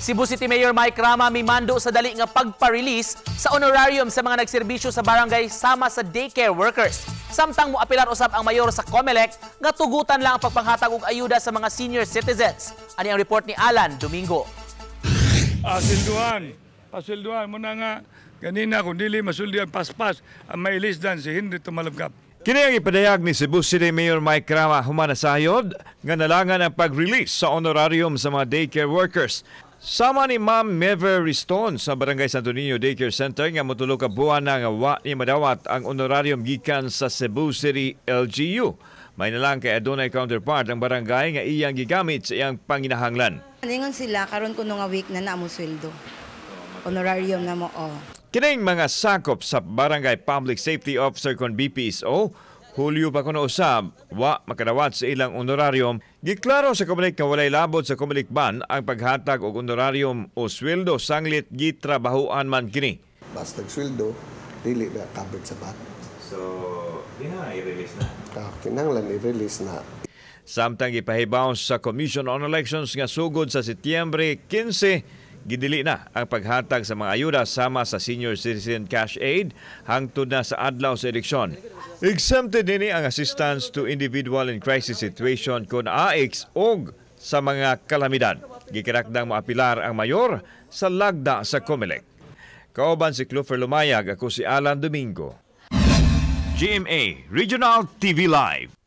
Cebu City Mayor Mike Rama mimando sa dali nga pagpa-release sa honorarium sa mga nagserbisyo sa barangay sama sa daycare workers. Samtang moapilar usab ang mayor sa COMELEC nga tugutan lang ang pagpanghatag og ayuda sa mga senior citizens. Ani ang report ni Alan Domingo. Ah, swelduhan. Paswelduhan mo na nga. Ganina, kung dili masuldihan paspas, ang mailisdan si Henry Tumalabgap. Kini ang ipadayag ni Cebu City Mayor Mike Rama human nasayod nga nalangan ang pag-release sa honorarium sa mga daycare workers. Sama ni Ma'am Mever Riston sa Barangay Santo Niño Daycare Center nga motulo ka buwan na nga wa ni madawat ang honorarium gikan sa Cebu City LGU. May nalang kay adunay counterpart ang barangay nga iyang gigamit sa iyang panginahanglan. Ningon sila karon kuno nga week na na mo sweldo. Honorarium na mo, oh. Kining mga sakop sa Barangay Public Safety Officer kon BPSO, Hulyo pa kuno usab, wa makadawat sa ilang honorarium. Giklaro sa Comelec nga walay labot sa Comelec ban ang paghatag og honorarium o sweldo sanglit gitrabahuan man kini. Basta sweldo, dili na covered sa VAT. So, di na i-release na. Ah, kinahanglan i-release na. Samtang gipahibaw sa Commission on Elections nga sugod sa Setyembre 15, gidili na ang paghatag sa mga ayuda sama sa Senior Citizen Cash Aid hangtod na sa adlaw sa eleksyon. Exempted nini ang Assistance to Individual in Crisis Situation kon AICS og sa mga kalamidad. Gikirakdang moapilar ang mayor sa lagda sa COMELEC. Kauban si Clufer Lumayag, ako si Alan Domingo. GMA Regional TV Live.